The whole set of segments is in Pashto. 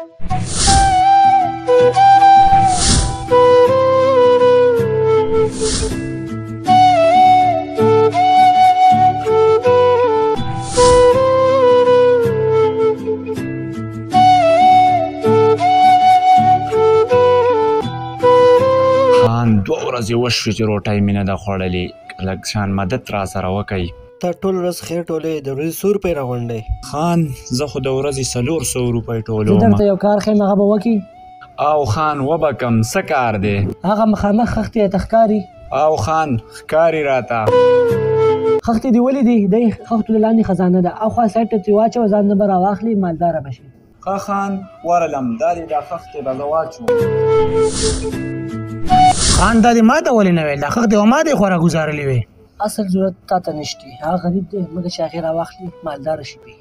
خان، دوه ورځې وشوې چې روټۍ مې نه ده خوړلې، لږ شان مدد را سره وکئ. تا ټول ورځ خیر ټولې، د ورځې څو روپۍ راغونډې؟ خان، زه خو د ورځې 400 روپۍ زه ټولوم. درته یو کار ښیم، هغه به وکړي. او خان، وبه کم، څه کار دی؟ هغه مخامخ خښتې ته ښکاري؟ او خان، ښکاري راته. خښتې دې ولیدې؟ دی خښتو د لاندې خزانه ده، اخوا سایډ ته ترې واچوه، ځان نه به راواخلې، مالداره به شي. ښه خان، ورلم، دا دې دا خښتې به زه واچوم. خان، دا دې ما ته ولې نه ویل؟ دا خښتې به ما دې خوا راګوزارلې وې. اصل ضرورت تا ته نشته، هغه غریب دی، مګر چې هغې راواخلي مالداره شي پرې.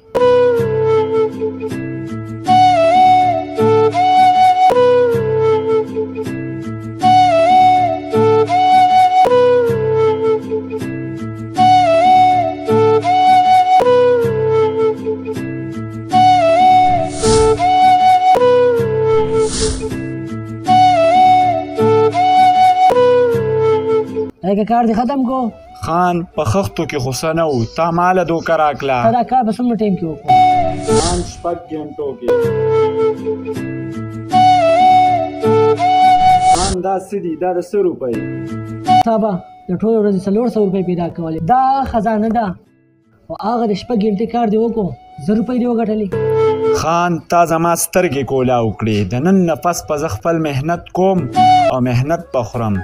لکه کار دې ختم کو؟ خان، په خښتو کې خو څه نه و، تا ماله دوکه راکړه. تا دا کار په څومره ټایم کې وکړو؟ خان، 6 ګنټو کې. خان، دا څه دي؟ دا د څه روپۍ؟ تا به د ټولې ورځې 400 روپۍ پیدا کولې. دا خزانه ده، خو هغه د 6 ګنټې کار دې وکړو، 1000 روپۍ دې وګټلې. خان، تا زما سترګې کولاو کړې. د نن نه پس به زه خپل محنت کوم او محنت به خورم.